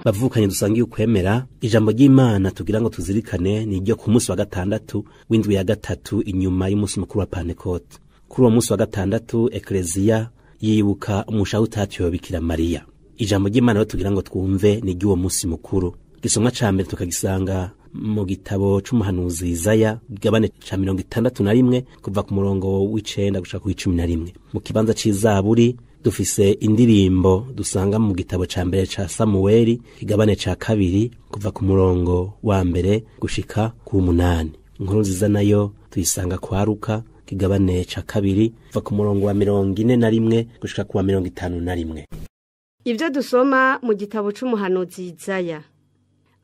Bavukanye dusangiye ukwemera, ijambo ry'Imana tugira ngo tuzirikane ni iryo ku munsi wa gatandatu w'indwi ya gatatu inyuma y'umunsi mukuru wa Pentekote. Kuri uwo munsi wa gatandatu Ekleziya yibuka umushaha utatiwe Bikira Mariya. Ijambo ry'Imana tugira ngo twumve ni ry'uwo munsi mukuru. Gisomwa ca mbere tukagisanga mu gitabo c'umuhanuzi Isaya, gabane ca 61 kuva ku murongo w'9 gushika ku 11. Mu kibanza c'izaburi dufise indirimbo dusanga mu gitabo ca mbere ca Samueli, kigabane ca 2 kuva ku murongo wa mbere gushika ku 8. Inkuru nziza nayo tuyisanga kwa Luka, kigabane ca 2 kuva ku murongo wa 41 gushika ku wa 51. Ibyo dusoma mu gitabo c'umuhanuzi Isaya.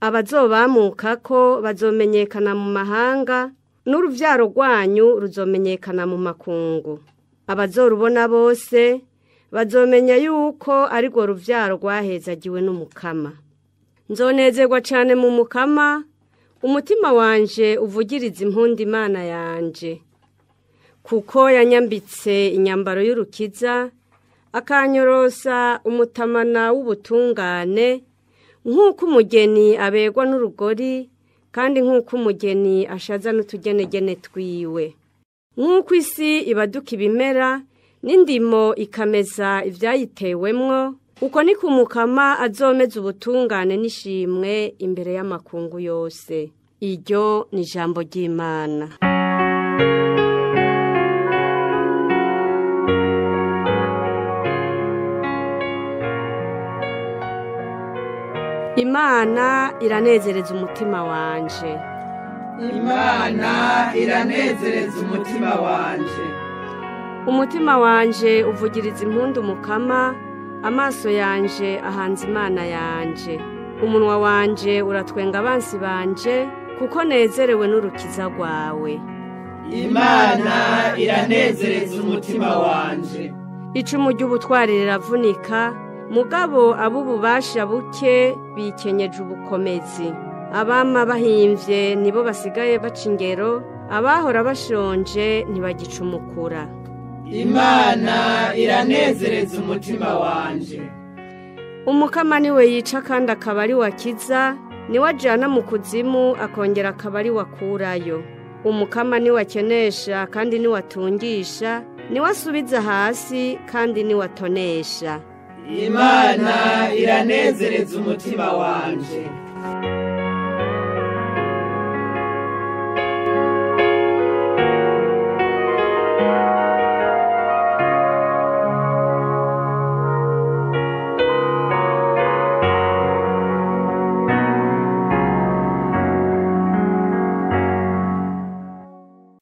Abazobamuka ko bazomenyekana mu mahanga, n'uruvyaro rwanyu ruzomenyekana mu makungu. Abazorubona bose bazomenya yuko ari rwo ruvyaro rwahezagiwe n'Umukama. Nzonezerwa cane mu Mukama, umutima wanje uvugiriza impundu Imana yanje, kuko yanyambitse inyambaro y'urukiza, akanyorosa umutamana w'ubutungane, nk'uko umugeni aberwa n'urugori, kandi nk'uko umugeni ashaza n'utugenegene twiwe. Nk'uko isi ibaduka ibimera, n'indimo ikameza ivyayitewemwo, uko ni ku Mukama azomeza ubutungane n'ishimwe imbere y'amakungu yose. Iryo ni ijambo ry'Imana. Imana iranezereza umutima wanje. Imana iranezereza umutima wanje. Umutima wanje uvugiriza impundu Mukama, amaso yanje ahanze Imana yanje. Umunwa wanje uratwenga abansi banje, kuko nezerewe n'urukiza rwawe. Imana iranezereza umutima wanje. Icumu ry'ubutwari riravunika, mugabo ab'ububasha buke bikenyeje ubukomezi. Abama bahimvye nibo basigaye baca ingero, abahora bashonje ntibagicumukura. Imana iranezereza umutima wanje. Umukama niwe yica kandi akaba ari wakiza, niwe ajana mu kuzimu akongera akaba ari wakurayo. Umukama niwe akenesha kandi niwe atungisha, niwe asubiza hasi kandi niwe atonesha. Imana iranezereza umutima wanje.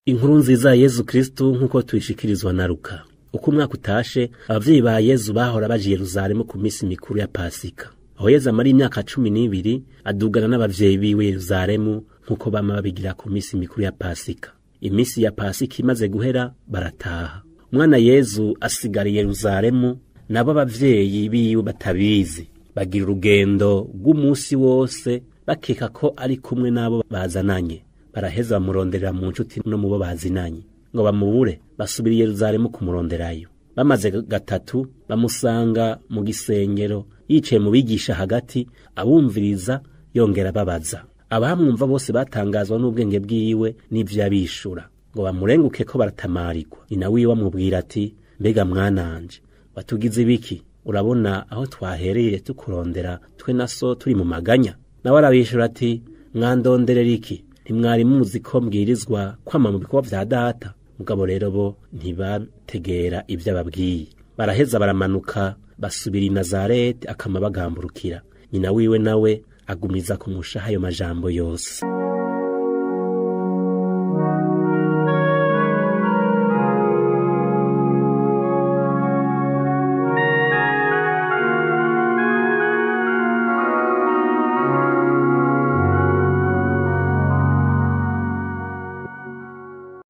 Inkuru nziza ya Yezu Kristu nkuko tuyishikirizwa na Luka. Uko umwaka utashe, abavyeyi ba Yezu bahora baje Yerusalemu ku misi mikuru ya Pasika. Aho Yezu amara imyaka 12 adugana n'abavyeyi biwe Yerusalemu nkuko bama babigira ku misi mikuru ya Pasika. Imisi ya Pasika imaze guhera barataha. Umwana Yezu asigara Yerusalemu, nabo abavyeyi biwe batabizi. Bagira urugendo rw'umunsi wose bakeka ko ari kumwe nabo bazananye. Baraheza bamuronderera mu nshuti no mu bo bazinanye, ngo bamubure basubira Yerusalemu kumuronderayo. Bamaze gatatu bamusanga mu gisengero yicaye mu bigisha hagati, abumviriza yongera babaza. Abamwumva bose batangazwa n'ubwenge bwiwe n'ivyo yabishura, ngo bamurenguke ko baratamarikwa. Nyina wiwe amubwira ati: mbega mwananje, watugize ibiki? Urabona aho twahereye tukurondera twe na so turi mu maganya. Nawe arabishura ati: mwandonderera iki? Ntimwari muzi ko mbwirizwa kwama mu bikorwa vya data? Mugabo rero bo ntibategera ivyo ababwiye. Baraheza baramanuka basubira i Nazareti, akama bagamburukira. Nyina wiwe nawe agumiza kumushaha ayo majambo yose.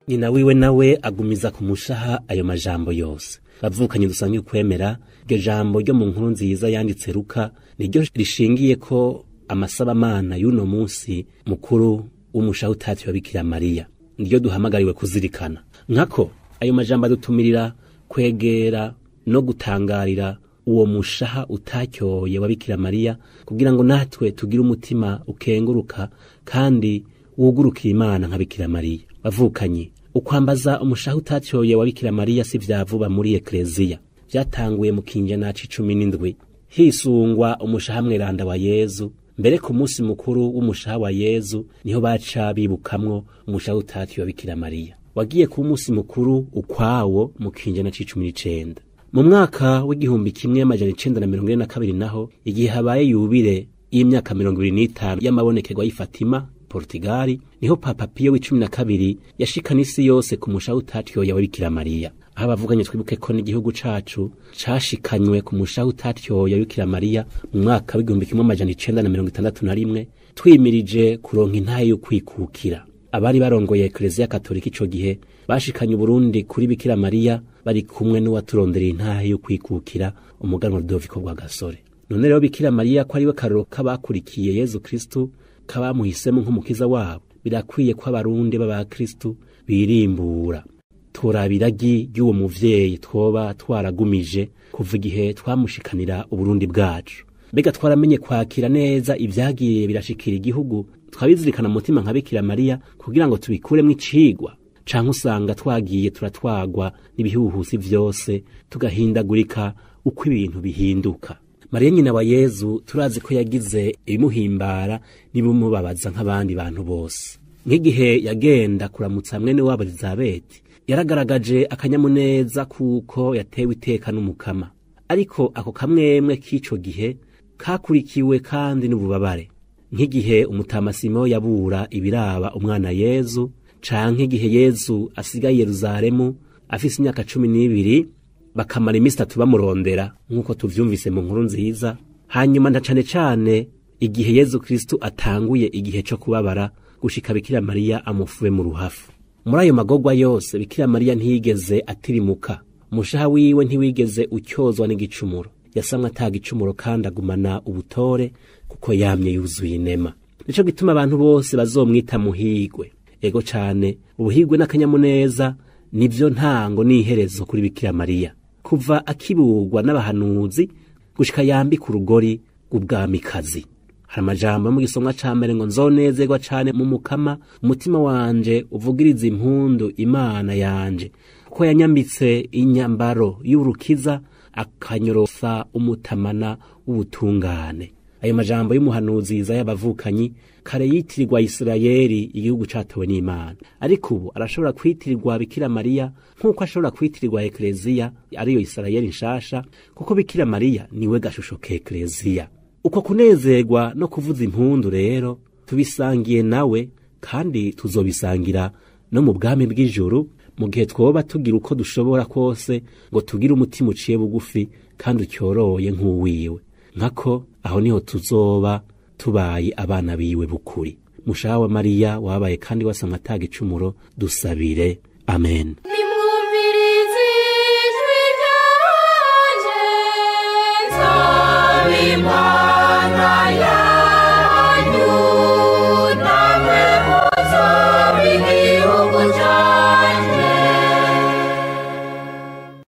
Nyina wiwe nawe agumiza kumushaha ayo majambo yose. Bavukanye dusangiye ukwemera, iryo jambo ryo mu nkuru nziza yanditse Luka niryo rishingiye ko amasabamana y'uno munsi mukuru w'umushaha utatiwe wa Bikira Mariya, niryo duhamagariwe kuzirikana. Nkako ayo majambo adutumirira kwegera no gutangarira uwo mushaha utatyoye wa Bikira Mariya, kugira ngo natwe tugire umutima ukenguruka kandi wugurukira Imana nka Bikira Mariya. Bavukanye, ukwambaza umushaha utatyoye wa Bikira Mariya si vya vuba muri Ekleziya. Vyatanguye mu kinjana c'17 hisungwa umushaha mweranda wa Yezu. Mbere ku munsi mukuru w'umushaha wa Yezu niho baca bibukamwo umushaha utatyoye wa Bikira Mariya. Wagiye ku munsi mukuru ukwawo mu kinjana c'19. Mu mwaka w'1942 naho, igihe habaye yubire y'imyaka 25 y'amabonekerwa y'i Fatima, Portugal, niho Papa Pio w'12 yashikana isi yose ku mushaha utatyoye wa Bikira Mariya. Aho abavuganye twibuke ko n'igihugu cacu cashikanywe ku mushaha utatyoye wa Bikira Mariya mu mwaka w'1961, twimirije kuronka intahe yo kwikukira. Abari barongoye Eklezia Katolika ico gihe bashikanye Uburundi kuri Bikira Mariya bari kumwe n'uwaturondera intahe yo kwikukira, umuganwa Rudoviko Rwagasore. None rero Bikira Mariya ko ariwe karoro k'abakurikiye Yezu Kristu, kabamuhisemo nk'umukiza wabo, birakwiye ko abarundi b'abakristu birimbura. Turaba iragi ry'uwo muvyeyi twoba twaragumije kuva igihe twamushikanira Uburundi bwacu. Mbega twaramenye kwakira neza ivyagiye birashikira igihugu, twabizirikana mu mutima nka Bikira Mariya kugira ngo tubikuremwo icigwa, canke usanga twagiye turatwagwa n'ibihuhusi vyose, tugahindagurika uko ibintu bihinduka. Mariya nyina wa Yezu turazi ko yagize ibimuhimbara n'ibimubabaza nk'abandi bantu bose. Nk'igihe yagenda kuramutsa mwene wabo Elizabeti, yaragaragaje akanyamuneza kuko yatewe iteka n'Umukama. Ariko ako kamwemwe k'ico gihe kakurikiwe kandi n'ububabare. Nk'igihe umutama Simeo yabura ibiraba umwana Yezu, canke igihe Yezu asigaye Yeruzalemu afise imyaka 12, bakamara iminsi 3 bamurondera nk'uko tuvyumvise mu nkuru nziza. Hanyuma na cane cane igihe Yezu Kristu atanguye igihe co kubabara gushika Bikira Mariya amufuwe mu ruhafu. Muri ayo magorwa yose Bikira Mariya ntiyigeze atirimuka, umushaha wiwe ntiwigeze ucyozwa n'igicumuro. Yasamwe ata gicumuro kandi agumana ubutore kuko yamye yuzuye inema. Nico gituma abantu bose bazomwita muhigwe. Ego cane, ubuhigwe n'akanyamuneza nivyo ntango n'iherezo kuri Bikira Mariya. Kuva akiburwa n'abahanuzi gushika yambika urugori rw'ubwamikazi. Hari amajambo mu gisomwa ca mbere ngo nzonezerwa cane mu Mukama, umutima wanje uvugiriza impundu Imana yanje, kuko yanyambitse inyambaro y'urukiza, akanyorosa umutamana w'ubutungane. Ayo majambo y'umuhanuzi Yesaya y'abavukanyi kare yitirirwa Isirayeli, igihugu catowe n'Imana, ariko ubu arashobora kwitirirwa Bikira Mariya nk'uko ashobora kwitirirwa Ekleziya, ariyo Isirayeli nshasha, kuko Bikira Mariya niwe gashusho k'Ekleziya. Uko kunezerwa no kuvuza impundu rero tubisangiye nawe, kandi tuzobisangira no mu bwami bw'ijuru, mu gihe twoba tugira uko dushobora kose ngo tugire umutima uciye bugufi kandi ucyoroye nk'uwiwe. Nkako aho niho tuzoba tubaye abana biwe bukuri. Mushaha wa Mariya wabaye kandi wasamwe ata gicumuro, dusabire. Amen.